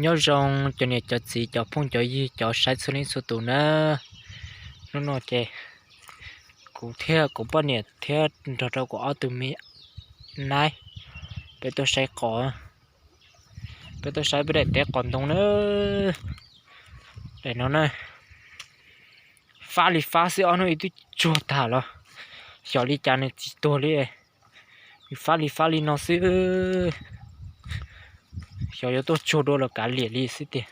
Nyob zoo cov niam cov txiv cov phooj cov ywg cov saib txhua leej txhua tus na. Hnub no ces kuv thiab kuv poj niam thiab nrog rau kuv ob tug me naib, peb tuaj saib qos, peb tuaj saib peb daim teb qos ntoo na. Daim no na, fab li fab xwb, ob hnub ib twb tsuag tag los xyov li cas nws tsis tuag li. Nws fab li fab li no xwb, xyov yuav tuaj tsuag dua los kav liam li xwb tiag.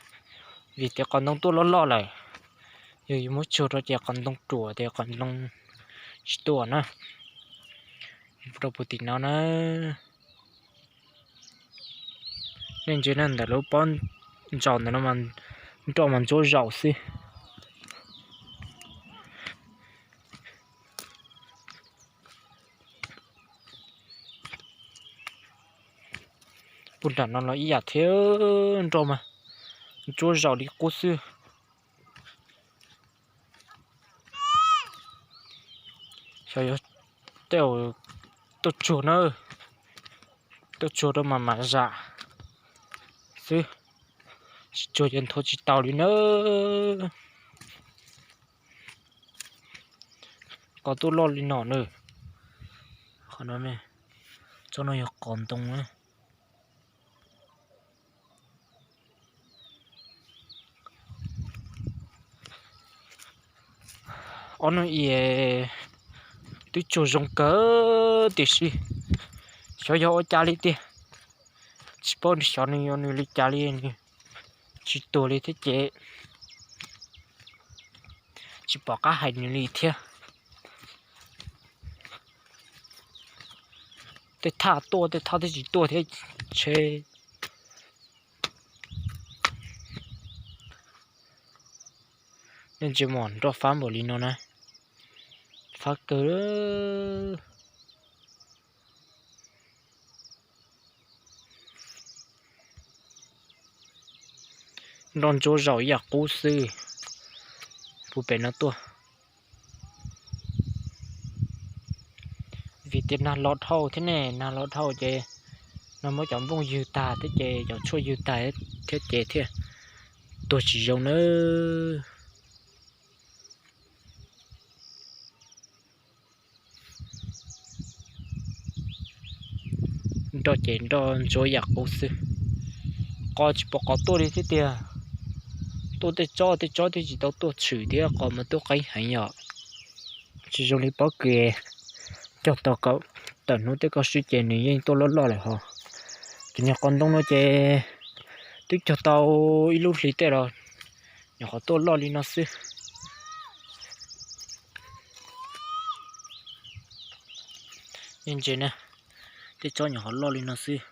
Vim tias qos ntoo tuaj loj loj lawm, yog yuav muab tsuag rau ces qos ntoo ruam tias qos ntoo tsis tuaj na. Rau puag tim no na, nej ntsia na, ntawm lub pob ntsaum ntawm no nroj mas ntsuab zaum xwb. Puag nram no los ib yam thiab, nroj mas ntsuab zaum li qub xwb. Xyov yog tej zaum tuaj tsuag na, tuaj tsuag rau mas mam zam xwb, tsis tsuag ces nthua tsis tau li na. Qos tuaj loj li no na. Qhov no, tsob no yog qos ntoo na. Ob hnub ib twb tsuag zoo kawg tiam sis xyov yog ua cas li tiag, tsis paub xyov nws yog nws li cas li, nws tsis tuag li thiab ces tsis pom qab hais nws li thiab. Tej thaj tuaj tej thaj twb tsis tuaj thiab, ntshe nej ntsia mas nroj fab npaum li no na, fab kawg. Nroj ntsuab zaum ib yam qub xwb, puag pem no tuaj. Vim tias nag los dhau thiab ne, nag los dhau ces nag muab cov nplooj ywg tag thiab ces cov tshuaj ywg tag thiab ces thiaj tuag tsis zoo nawb. Nroj ces nroj ntsuab yam qub xwb, qos tsis pom qos tuaj li thiab tiag. Tuaj tej tsob tej tsob twb tsis tau tuaj tshwm thiab, qos mas tuaj qeeb heev yom. Tsis zoo li pob kws cog tau kaum tawm hnub tej koj swb ces nws yeej tuaj loj loj lawm ho. Ces niag qos ntoo no ces twb cog tau ib lub hlis tej los nyuam qhuav tuaj loj li no xwb. Nej ntsia na, tej tsob nyuam qhuav loj li no xwb.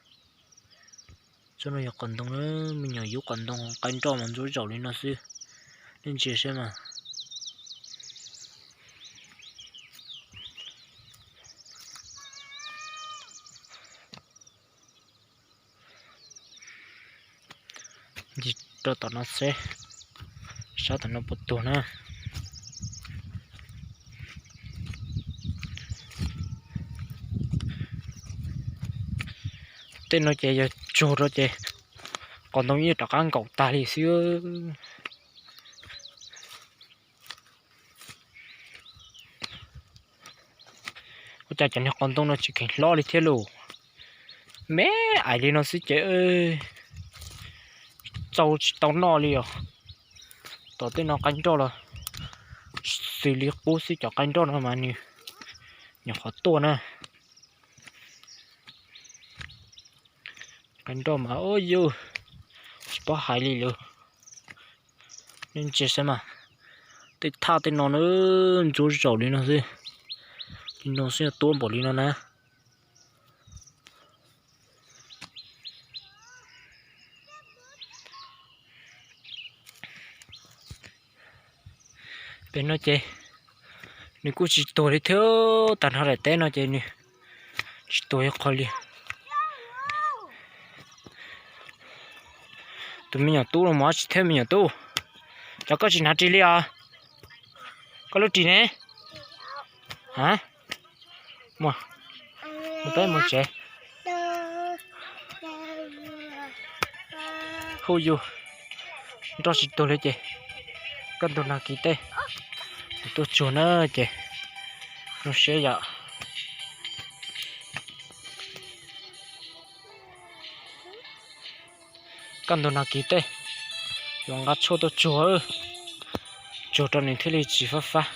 Tsob no yog qos ntoo, me nyuam yub qos ntoo, qaib nroj mas ntsuab zaum li no xwb. Nej ntsia saib mas. Ncig rau tom no seb, sab tom no puas tuag na. Tej no ces yog tsuag rau ces qos ntoo yeej rov qab nkaum tag li xwb. Ua cas cov niag qos ntoo no tsis kheev hlob li thiab lauj? Me ais li no xwb ces txaus tsis tau noj li os. Tom tej no qaib nroj los xws li qub xwb, cov qaib nroj no mas nws nyuam qhuav tuaj na. Qaib nroj mas ua yus tsis paub hais li lawm. Nej ntsia saib mas, tej thaj tej no na, ntsuab zaum li no xwb, li no xwb tuaj npaum li no na. Pem no ces nws kuj tsis tuag li thiab, tag nrho daim teb no ces nws tsis tuag ib qho li. Tus me nyuam tub no mus dab tsi thiab me nyuam tub? Cov koj tsis hnav ris li os? Koj lub ris ne? A, mus, mus peb mus tsev. Ub yus, nroj tsis tuag li ces kaj ntug nag kis tej tuaj tsuag na ces zoo siab yom. Kaj ntug nag kis tej yuav nqa tshuaj tuaj tsuag, tsuag rau nws thiaj li tsis fab fab.